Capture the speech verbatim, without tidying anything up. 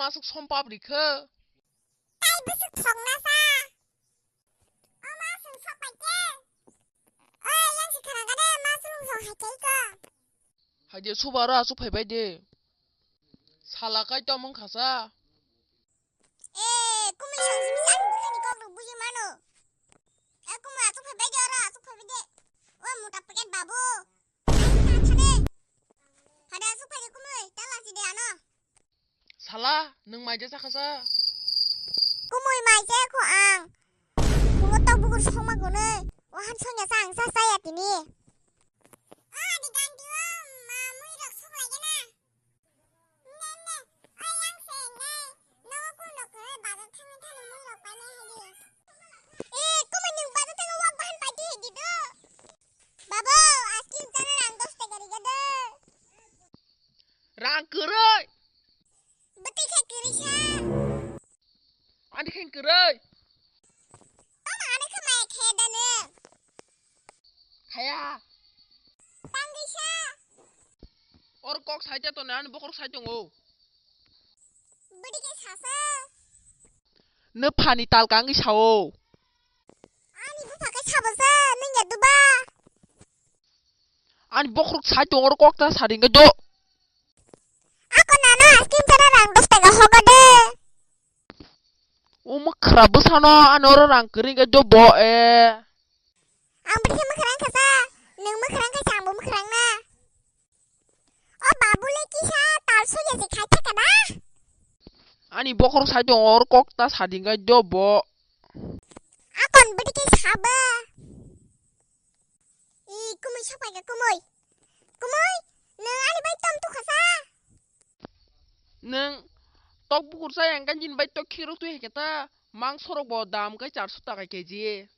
masuk som papri khe. Tai bwswk thokna sa. O ma, chwng sok pai khe. O, yang se khana gade, ma chwng sok hai khe ko. Hai de, suba ro asuk phai bai de. Sala kai to mung khasa. E, kumui sang simi ani bwkhani kok rok buji mano. E, kumui asuk phai bai de, oro asuk phai bai de. O, mota packet babu. Ai, ta thade. Hade asuk phai de kumui, ta lachi de ano. Sala, nwng mai je chakha sa? Kumui mai je kho ang. Phungo tok bukur songma gunui. Wahan songya sa ang sa saya tini. O adi ganti o ma mui rok sok lai gana. Ne ne, o yang se ne. Nogo kun rok khe bazar thangwi thani mui rok pai nai hai di. E, kumui nwng bazar thangwi wak bahan pai di hai di do. Babo, ice cream chana rang dos taka riga de. Rang kwrwi. Bwtwi khe kwrwi sa. Ani khe kwrwi. Tamo ani khe maya khe da nwng. Khaya. Tangwi sa. Or kok sai te to ani bokhorok sai tongo. Bwtwi khe sa sa. Nw phani tal kangwi sao. Ani bupha khe sabo se, nwng ya duba. Ani bokhorok sai tongo, oro kok ta sadi wngkhe do. Ako nana ice cream chana rang dos taka hogo de. O mwkhra bwsano ani oro rang kwrwi wngkhe do bo e. Ang bwrwi khe mwkhra wngkha sa, nwng mwkhra wngkha sa, angbo mwkhra wngna. O babu le kisa tal soya se khai thaka na? Ani bokhorok sai tongo, oro kok ta sadi wngkhe do bo. Akon bwtwi khe sabo. I kumui sapai kha kumui. Kumui, nwng ani bai tom tukha sa? Nwng tok bukur sa yang kan jin bai tok khirok twi hai khe ta mang sorok bo dam kai charso taka keji.